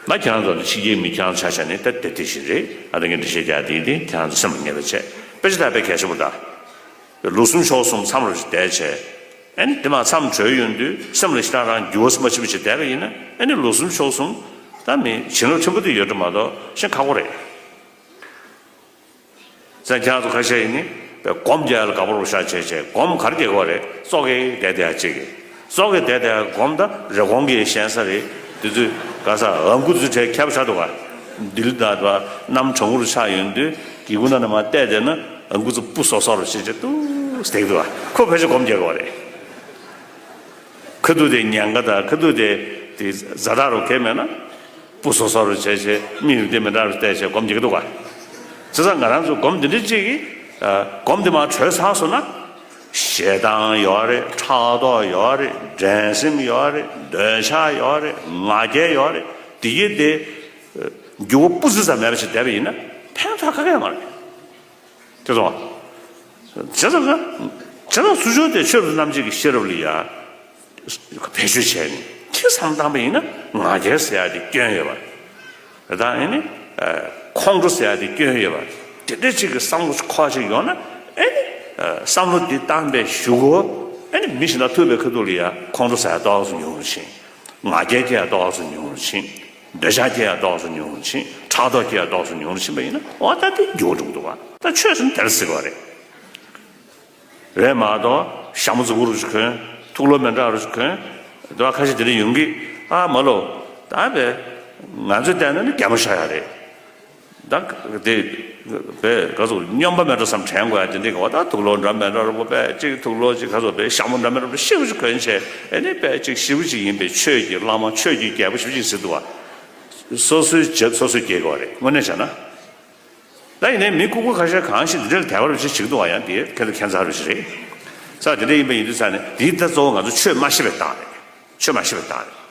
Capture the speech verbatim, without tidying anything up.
ད་ཁྱེད་རང་ཚོ་ནི་ཕྱི་རྒྱལ་མི་ཁྱེད་རང་ཆ་བཞག་ནས་ད་དེ་དེ་བཞིན་རེད། ཨ་ད་ངས་འགྲེལ་བཤད་རྒྱག་དེ་དེ་ཁྱེད་རང་ཚོ་སེམས་ལ་ངེས་པ་བྱས། དཔེ་ཆ་ད་དཔེ་གལ་ཆེན་པོ་ད། ལོ་གསུམ་ཕྱོགས་གསུམ་མཚམས་རེ་བསྡད་བྱས། ཨ་ནི་དེ་མ་མཚམས་གྲོལ་ཡོང་དུས་སེམས་ལ་ཞེ་དྲག་རང་འགྱུར་བ་མ་ཕྱིན་པ་ཞིག་བསྡད་པ་ཡིན་ན། ཨ་ནི་ལོ་གསུམ་ཕྱོགས་གསུམ་ད་མི་བྱིན་རླབས་ཕྲན་བུ་དེ་ཡོད་འགྲོ་མ་གཏོགས་ཤིན་ཁག་པོ་རེད། ཟེར་ཁྱེད་ཚོ་ཁ་ཤས་ཡིན་ནི་སྒོམ་རྒྱག་ཡ་ལ་དགའ་པོ་རུ་ཤ་བྱས་བྱས། སྒོམ་ག་རེ་རྒྱག་གི་རེད། ཙོག་གེ་བསྡད་བསྡད་ཡ་གཅིག་གིས། ཙོག་གེ་བསྡད་བསྡད་ཡ་སྒོམ་ད་རེབ་གོང་གི་ཞན་ས་རེད། དེ་ཚོས་ག་ས་ཨ་ཁུ་ཚོ་གྲས་ཁྱབ་ཤ་འདུག་ག། ལྡི་ལི་ད་དུ་གནམ་གྲང་མོ་རུ་ཆགས་ཡོང་དུས་སྒེའུ་ཁུང་ནང་ནས་མར་བལྟས་བསྡད་ན་ཨ་ཁུ་ཚོ་སྤུ་སོ་སོ་རུ་བྱས་བྱས་ཏུ་བསྡད་འདུག་ག། ཁོ་ཕལ་ཆེར་སྒོམ་རྒྱག་གི་རེད། ཁ་ཐུག་དེ་ཉེན་ཁ་དང་ཁ་ཐུག་དེ་དེ་ཛ་དྲག་རུ་གས་མེད་ན། སྤུ་སོ་སོ་རུ་བྱས་བྱས་མིག་རུ་དེ་མི་འདྲ་རུ་བལྟས་བྱས་སྒོམ་རྒྱག་གི་འདུག་ག། བྱས་ཙང་ང་རང་ཚོ་སྒོམ་འདི་འདྲ་གཅིག་གིས་ཨ་སྒོམ་འདི་མར་གྲོལ་ཚར་སོང་ན། ཞེ་སྡང་ཡོད་རེད། ཕྲག་དོག་ཡོད་རེད། འགྲན་སེམས་ཡོད་རེད། འདོད་ཆགས་ཡོད་རེད། ང་རྒྱལ་ཡོད་རེད། དེ་ཡིན་དེ་འགྱུར་བ་སྤུ་ཙམ་ཙམ་མེད་པ་ཞིག་བསྡད་པ་ཡིན་ན་ཕན་ཐོགས་ག་གེ་ཡོད་མ་རེད། དེ་ཚོ། བྱས་ཙང་ཀ་བྱས་ཙང་ཚུར་ཕྱོགས་དེ་ཆོས་རབ་ཏུ་རྣམ་འབྱེད་ཀྱི་ཤེས་རབ་ལ་ཡ་བེད་སྤྱོད་བྱས་ནས་ཅི་བསམ་བཏང་པ་ཡིན་ན་ང་རྒྱལ་ཟེར་ཡ་དེ་སྐྱོན་ཡོད་པ། དེ་དང་ཨེ་ནི་ཁོང་ཁྲོ་ཟེར་ཡ་དེ་སྐྱོན་ཡོད་པ། དེ་འདྲ་ཅིག་གི་བསམ་བློ་ཁོག་ཅིག་ཡོང་ན་ཨེ་ནི་བསམ་བློ་འདི་བཏང་པའི་གཞུག་གུ་ཨེ་ནི་མི་གཞན་དང་ཐུག་པའི་ཁ་ཐུག་ལ་ཡ་ཁོང་ཁྲོ་ཟ་ཡ་ཏོག་ཙམ་ཉུང་རུ་ཕྱིན། ང་རྒྱལ་སྐྱེ་ཡ་ཏོག་ཙམ་ཉུང་རུ་ཕྱིན། འདོད་ཆགས་སྐྱེ་ཡ་ཏོག་ཙམ་ཉུང་རུ་ཕྱིན། ཕྲག་དོག་སྐྱེ་ཡ་ཏོག་ཙམ་ཉུང་རུ་ཕྱིན་པ་ཡིན་ན་འོ་ད་དེ་འགྱུར་བ་འགྲོ་གི་འདུག་བ། ད་ཆོས་ཟེར་ན་དེར་ཟེར་བ་རེད། རེད་མ་གཏོགས་ཞྭ་མོ་རྫིག་པོ་རུ་ཅིག་གོན། ཐུགས་ལོ་མི་འདྲ་རུ་ཅིག་གོན། འདི་བ་ཁ་ཤས་དེ་འདྲ་ཡོང་གི། ཨ་མ་ལོ། ད་བས་ང་ཚོས་བལྟས་ན་ནི་རྒྱ་མོ་ཤ་ཡ་རེད། ད་དེ་བས་ག་ཚོད་སྨྱོན་པ་མེད་འགྲོ་བསམ་དྲན་དགོས་ཡ་དེ་འདྲ་གི་འོ། ད་ཐུགས་ལོ་འདྲ་མི་འདྲ་རུ་པོ་བས་ཅིག་ཐུགས་ལོ་ཅིག་ག་ཚོད་བས་ཞྭ་མོ་འདྲ་མི་འདྲ་རུ་ཤི་བོ་ཅིག་གོན་བྱས་ཨེ་ནི་བས་ཅིག་ཞི་བོ་ཅིག་ཡིན་པས་ཆོས་ཀྱི་བླ་མ་ཆོས་ཀྱི་རྒྱལ་པོ་ཞི་བོ་ཅིག་ཟེར་འདུག་བ། སོ་སོའི་བྱེད་སོ་སོས་སྐྱེལ་དགོས་པ་རེད་དངོས་གནས་བྱས་ན། ད་ཡིན་ནའི་མི་ལྐུགས་པ་ཁ་ཤས་གང་ཞིག་འདི་འདྲ་ལ་དད་པ་རུ་ཅིག་བྱེད་ཀྱི་འདུག་བ། ཡང་དེ་ཁྱེད་ཚོ་ཁྱད་མཚར་རུ་ཅིག་རེད། ས་དེ་འདྲ་ཡིན་པ་ཡིན་དུས་ས་ནས་འདི་ད་གཙོ་བོ་ང་ཚོ་ཆོས་མ་ཤེས་པའི་རྟགས་རེད། ཆོས་མ་ཤེས་པའི་རྟགས་རེད།